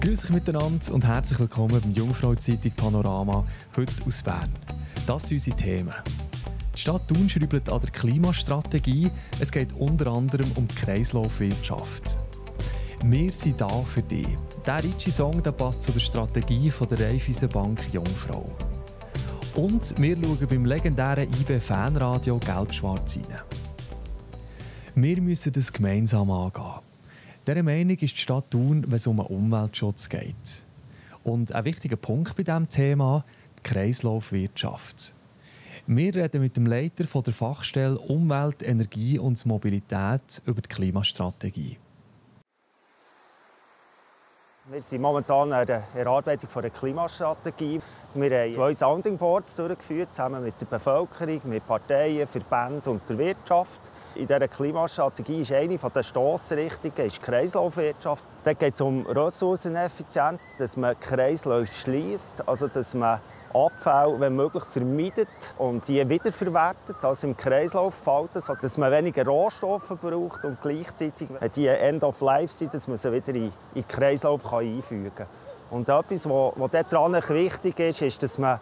Grüß euch miteinander und herzlich willkommen beim Jungfrau-Zeitung Panorama, heute aus Bern. Das sind unsere Themen. Die Stadt Thun schreibt an der Klimastrategie. Es geht unter anderem um die Kreislaufwirtschaft. Wir sind da für dich. Der Ritchie-Song passt zu der Strategie der Raiffeisenbank Jungfrau. Und wir schauen beim legendären IB-Fanradio Gelb-Schwarz rein. Wir müssen das gemeinsam angehen. Dieser Meinung ist die Stadt Thun, wenn es um den Umweltschutz geht. Und ein wichtiger Punkt bei diesem Thema, die Kreislaufwirtschaft. Wir reden mit dem Leiter der Fachstelle Umwelt, Energie und Mobilität über die Klimastrategie. Wir sind momentan an der Erarbeitung der Klimastrategie. Wir haben 2 Sounding Boards durchgeführt, zusammen mit der Bevölkerung, mit Parteien, Verbänden und der Wirtschaft. In dieser Klimastrategie ist eine der Stossrichtungen die Kreislaufwirtschaft. Da geht es um Ressourceneffizienz, dass man Kreisläufe schließt, also dass man Abfälle, wenn möglich, vermeidet und die wiederverwertet, also im Kreislauf behalten, sodass man weniger Rohstoffe braucht und gleichzeitig die End of Life sind, dass man sie wieder in den Kreislauf einfügen kann. Und etwas, was daran wichtig ist, ist, dass man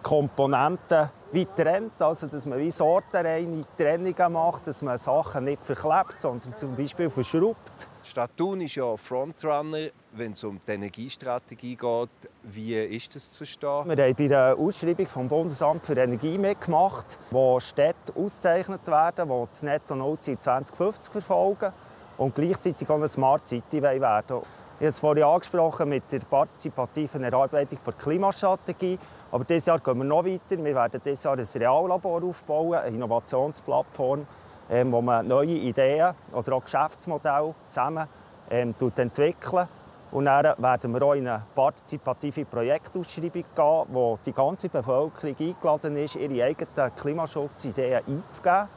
Komponenten wie trennt, also dass man wie sortenreine Trennungen macht, dass man Sachen nicht verklebt, sondern zum Beispiel verschraubt. Die Stadt Thun ist ja Frontrunner, wenn es um die Energiestrategie geht. Wie ist das zu verstehen? Wir haben bei der Ausschreibung vom Bundesamt für Energie mitgemacht, wo Städte ausgezeichnet werden, die das Netto-Null-Ziel 2050 verfolgen und gleichzeitig auch eine Smart City werden. Ich habe es vorhin angesprochen mit der partizipativen Erarbeitung der Klimastrategie. Aber dieses Jahr gehen wir noch weiter. Wir werden dieses Jahr ein Reallabor aufbauen, eine Innovationsplattform, wo man neue Ideen oder auch Geschäftsmodelle zusammen entwickelt. Und dann werden wir auch in eine partizipative Projektausschreibung gehen, wo die ganze Bevölkerung eingeladen ist, ihre eigenen Klimaschutzideen einzugeben.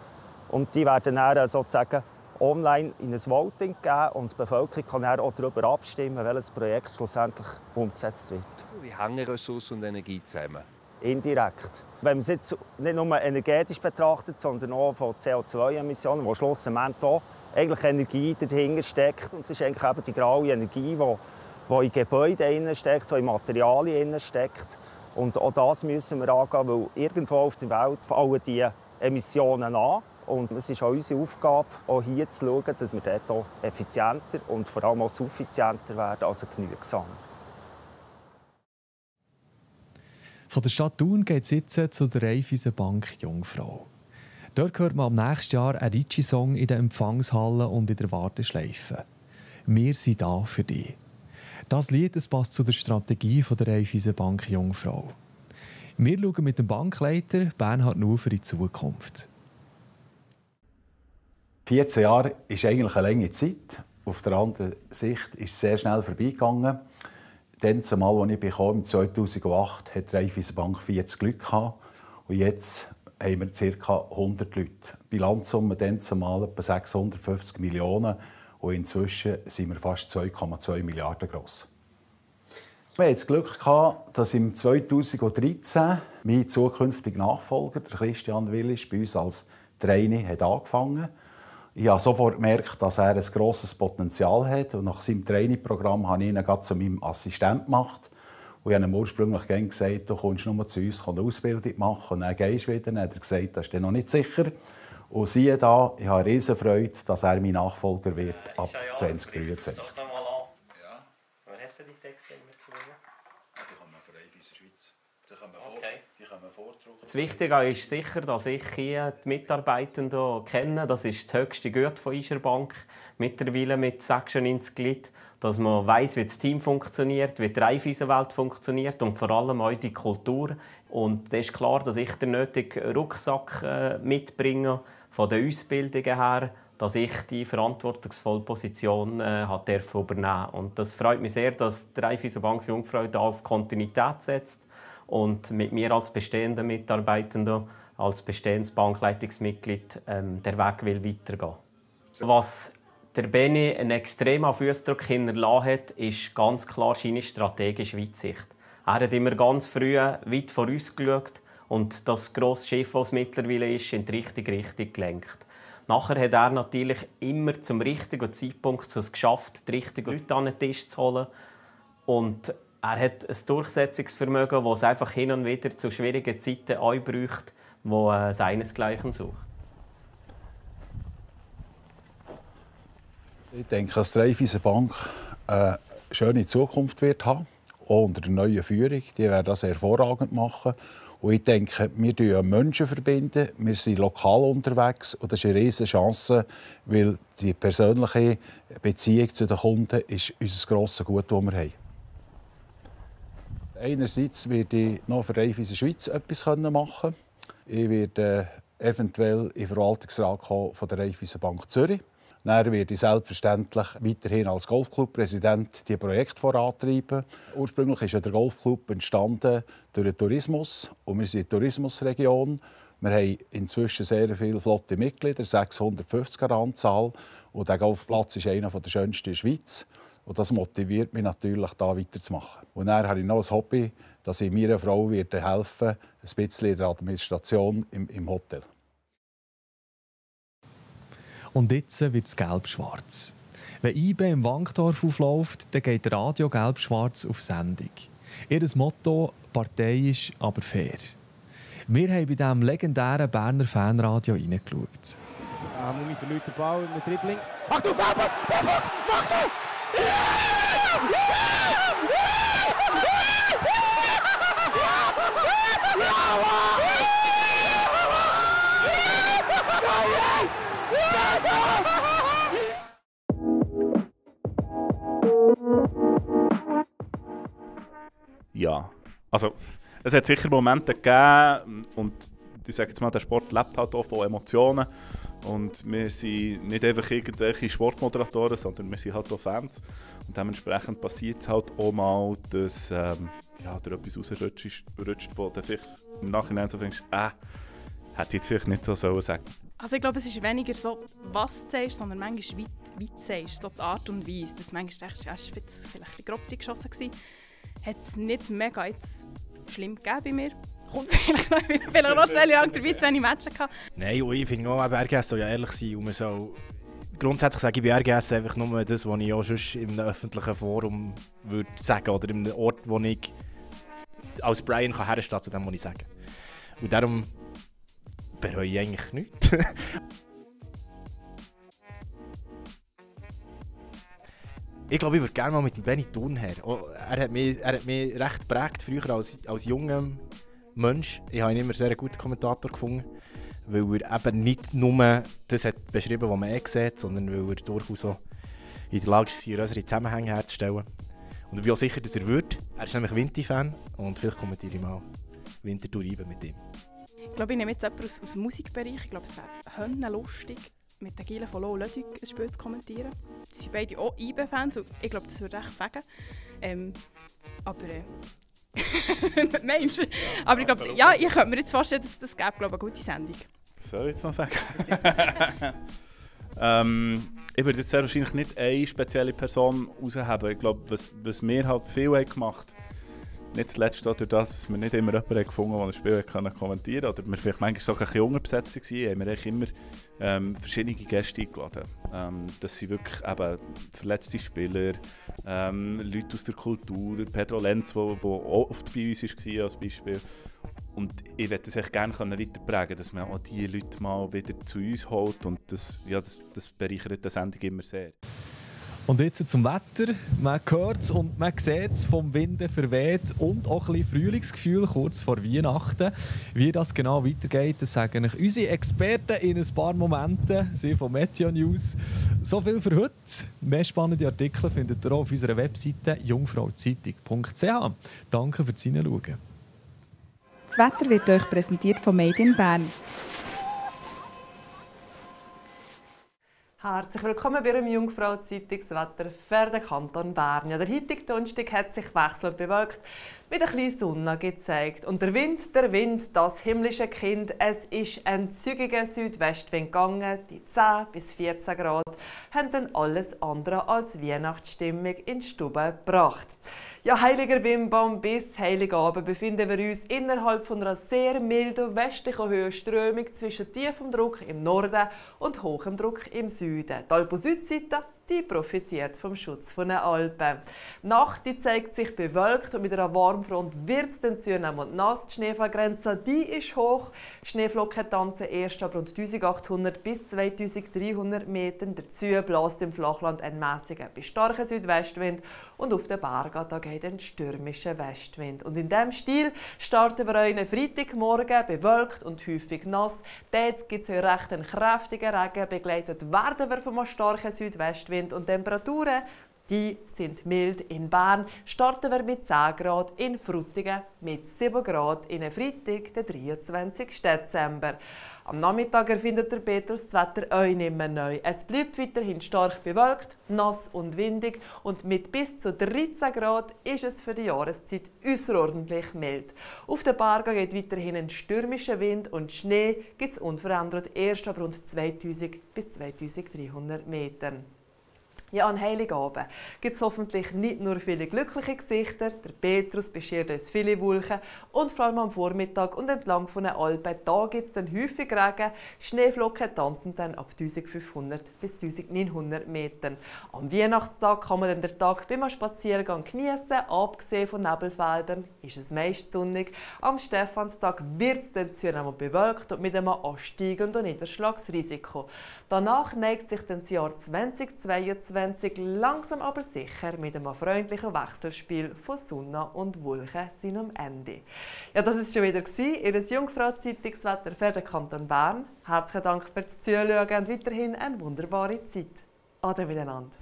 Und die werden dann sozusagen online in ein Voting geben und die Bevölkerung kann dann auch darüber abstimmen, welches Projekt schlussendlich umgesetzt wird. Wie hängen Ressourcen und Energie zusammen? Indirekt. Wenn man es jetzt nicht nur energetisch betrachtet, sondern auch von CO2-Emissionen, wo schlussendlich auch eigentlich Energie dahinter steckt. Und das ist eigentlich eben die graue Energie, die in Gebäuden steckt, die in Materialien steckt. Und auch das müssen wir angehen, weil irgendwo auf der Welt fallen die Emissionen an. Und es ist auch unsere Aufgabe, auch hier zu schauen, dass wir dort auch effizienter und vor allem auch suffizienter werden, also genügsam. Von der Stadt Thun geht es jetzt zu der Raiffeisenbank Jungfrau. Dort hört man am nächsten Jahr einen Ritchie-Song in den Empfangshallen und in der Warteschleife. Wir sind da für dich. Das Lied passt zu der Strategie der Raiffeisenbank Jungfrau. Wir schauen mit dem Bankleiter Bernhard Nufer in die Zukunft. 14 Jahre ist eigentlich eine lange Zeit. Auf der anderen Sicht ist es sehr schnell vorbeigegangen. Dann, zumal, als ich bekam, 2008 hatte die Raiffeisenbank 40 Leute gehabt. Und jetzt haben wir ca. 100 Leute. Die Bilanzsumme dann zumal etwa 650 Millionen. Und inzwischen sind wir fast 2,2 Milliarden gross. Wir hatten das Glück gehabt, dass im 2013 mein zukünftiger Nachfolger, der Christian Willis, bei uns als Trainee angefangen hat. Ich habe sofort gemerkt, dass er ein grosses Potenzial hat. Und nach seinem Trainingprogramm habe ich ihn gerade zu meinem Assistent gemacht. Und ich habe ihm ursprünglich gesagt, du kommst nur zu uns eine Ausbildung machen und dann gehst du wieder. Dann hat er gesagt, das ist noch nicht sicher. Und siehe da, ich habe riesen Freude, dass er mein Nachfolger wird ab 2023. Das Wichtige ist sicher, dass ich hier die Mitarbeitenden kenne. Das ist das höchste Gut von unserer Bank. Mittlerweile mit 96 Gliedern, dass man weiss, wie das Team funktioniert, wie die Raiffeisenwelt funktioniert und vor allem auch die Kultur. Und es ist klar, dass ich den nötigen Rucksack mitbringe, von den Ausbildungen her, dass ich die verantwortungsvolle Position übernehmen durfte. Und das freut mich sehr, dass die Raiffeisenbank Jungfrau da auf Kontinuität setzt und mit mir als bestehender Mitarbeitender, als bestehendes Bankleitungsmitglied der Weg will weitergehen. Was der Benny einen extremen Fußdruck hinterlassen hat, ist ganz klar seine strategische Weitsicht. Er hat immer ganz früh weit vorausgeschaut und das grosse Schiff, das mittlerweile ist, in die richtige Richtung gelenkt. Nachher hat er natürlich immer zum richtigen Zeitpunkt es geschafft, die richtigen Leute an den Tisch zu holen. Und er hat ein Durchsetzungsvermögen, das es einfach hin und wieder zu schwierigen Zeiten braucht, wo seinesgleichen sucht. Ich denke, dass die Raiffeisenbank eine schöne Zukunft wird haben, auch unter der neuen Führung. Die werden das hervorragend machen. Und ich denke, wir verbinden Menschen, wir sind lokal unterwegs und das ist eine riesige Chance, weil die persönliche Beziehung zu den Kunden ist unser grosses Gut, das wir haben. Einerseits werde ich noch für Raiffeisen Schweiz etwas machen können. Ich werde eventuell in den Verwaltungsrat kommen von der Raiffeisenbank Zürich. Dann werde ich selbstverständlich weiterhin als Golfclub-Präsident die Projekte vorantreiben. Ursprünglich ist ja der Golfclub entstanden durch den Tourismus. Und wir sind eine Tourismusregion. Wir haben inzwischen sehr viele flotte Mitglieder, 650 an Anzahl. Und der Golfplatz ist einer der schönsten in der Schweiz. Und das motiviert mich natürlich, da weiterzumachen. Und dann habe ich noch ein Hobby, dass ich meiner Frau helfen werde, ein bisschen in der Administration im Hotel. Und jetzt wird es gelb-schwarz. Wenn IBE im Wankdorf aufläuft, dann geht Radio Gelb-Schwarz auf Sendung. Ihr Motto: parteiisch, aber fair. Wir haben bei diesem legendären Berner Fanradio reingeschaut. Mumi verliert den Ball mit Dribbling. Achtung, Fehlpass! Perfekt! Macht er! Ja, also es hat sicher Momente gegeben und ich sage jetzt mal, der Sport lebt halt auch von Emotionen und wir sind nicht einfach irgendwelche Sportmoderatoren, sondern wir sind halt auch Fans und dementsprechend passiert es halt auch mal, dass da etwas rausrutscht, wo du vielleicht im Nachhinein so denkst, hätte ich jetzt vielleicht nicht so sagen sollen. Also ich glaube, es ist weniger so, was du sagst, sondern manchmal wie du sagst, so die Art und Weise. Dass manchmal denkst, ja, es war vielleicht ein grob geschossen. Hat es nicht mega jetzt schlimm gegeben bei mir. Kommt vielleicht noch zu lang dabei, zu wenig Matches gehabt. Nein, und ich finde auch, RGS soll ja ehrlich sein. Und man soll grundsätzlich sage ich bei RGS einfach nur das, was ich auch sonst in einem öffentlichen Forum würde sagen oder in einem Ort, wo ich als Brian herstehen kann zu dem, was ich sage. Und darum bereue ich eigentlich nichts. Ich glaube, ich würde gerne mal mit dem Benny Thurnherr. Er hat mich recht geprägt, früher als junger Mensch. Ich habe ihn immer sehr einen guten Kommentator gefunden, weil er eben nicht nur das hat beschrieben, was man sieht, sondern weil er durchaus auch in der Lage ist, größere Zusammenhänge herzustellen. Und ich bin auch sicher, dass er wird. Er ist nämlich Winti-Fan und vielleicht kommentiere ich mal Winterthur IBE mit ihm. Ich glaube, ich nehme jetzt jemanden aus dem Musikbereich. Ich glaube, es wäre lustig, mit den Gielen von Lo Lödig ein Spiel zu kommentieren. Sie sind beide auch IBE-Fans und ich glaube, das würde recht fegen. Mensch. Aber ich glaube, ja, ich könnte mir jetzt vorstellen, dass das gäbe, glaube ich, eine gute Sendung. Was soll ich jetzt noch sagen? Ich würde jetzt sehr wahrscheinlich nicht eine spezielle Person herausheben. Ich glaube, was wir halt viel haben gemacht haben, nicht zuletzt durch das, dass wir nicht immer jemanden gefunden haben, der ein Spiel kommentieren konnte, oder wir vielleicht manchmal sogar ein bisschen unterbesetzt waren, haben wir eigentlich immer verschiedene Gäste eingeladen. Das sind wirklich eben verletzte Spieler, Leute aus der Kultur, Pedro Lenz, der auch oft bei uns war als Beispiel. Und ich würde das echt gerne weiterprägen, dass man auch diese Leute mal wieder zu uns holt und das bereichert die Sendung immer sehr. Und jetzt zum Wetter. Man hört es und man sieht es vom Wind verweht und auch ein bisschen Frühlingsgefühl kurz vor Weihnachten. Wie das genau weitergeht, das sagen euch unsere Experten in ein paar Momenten. Sie von Meteo News. So viel für heute. Mehr spannende Artikel findet ihr auch auf unserer Webseite jungfrauzeitung.ch. Danke fürs Hineinschauen. Das Wetter wird euch präsentiert von Made in Bern. Herzlich willkommen bei der Jungfrau-Zeitungswetter für den Kanton Bern. Ja, der heutige Donnerstag hat sich wechselnd bewölkt, mit ein bisschen Sonne gezeigt. Und der Wind, das himmlische Kind, es ist ein zügiger Südwestwind gegangen. Die 10 bis 14 Grad haben dann alles andere als Weihnachtsstimmung in die Stube gebracht. Ja, heiliger Bimbam, bis Heiligabend befinden wir uns innerhalb von einer sehr milden westlichen Höhenströmung zwischen tiefem Druck im Norden und hohem Druck im Süden. Die Alpen-Südseite die profitiert vom Schutz von den Alpen. Die Nacht die zeigt sich bewölkt und mit einer Warmfront wird es dann zunehmend und nass. Die Schneefallgrenze die ist hoch. Schneeflocken tanzen erst ab rund 1800 bis 2300 Metern. Dazu bläst im Flachland ein mäßiger bis starker Südwestwind und auf den Bergen da geht ein stürmischer Westwind. Und in diesem Stil starten wir einen Freitagmorgen bewölkt und häufig nass. Jetzt gibt es recht einen kräftigen Regen, begleitet werden wir von einem starken Südwestwind und Temperaturen die sind mild. In Bern starten wir mit 10 Grad, in Frutigen mit 7 Grad, in Freitag, den 23. Dezember. Am Nachmittag erfindet der Petrus das Wetter auch nicht mehr neu. Es bleibt weiterhin stark bewölkt, nass und windig und mit bis zu 13 Grad ist es für die Jahreszeit außerordentlich mild. Auf den Bergen geht weiterhin ein stürmischer Wind und Schnee gibt es unverändert erst ab rund 2000 bis 2300 Metern. Ja, an Heiligabend gibt es hoffentlich nicht nur viele glückliche Gesichter, der Petrus beschert uns viele Wolken und vor allem am Vormittag und entlang von den Alpen, da gibt es dann häufig Regen. Schneeflocken tanzen dann ab 1500 bis 1900 Metern. Am Weihnachtstag kann man dann den Tag beim Spaziergang genießen. Abgesehen von Nebelfeldern ist es meist sonnig. Am Stephanstag wird es dann zunehmend bewölkt und mit einem ansteigenden Niederschlagsrisiko. Danach neigt sich dann das Jahr 2022 langsam aber sicher mit einem freundlichen Wechselspiel von Sonne und Wolken seinem Ende. Ja, das war schon wieder Ihr Jungfrau-Zeitungswetter für den Kanton Bern. Herzlichen Dank fürs Zuschauen und weiterhin eine wunderbare Zeit. Ade miteinander.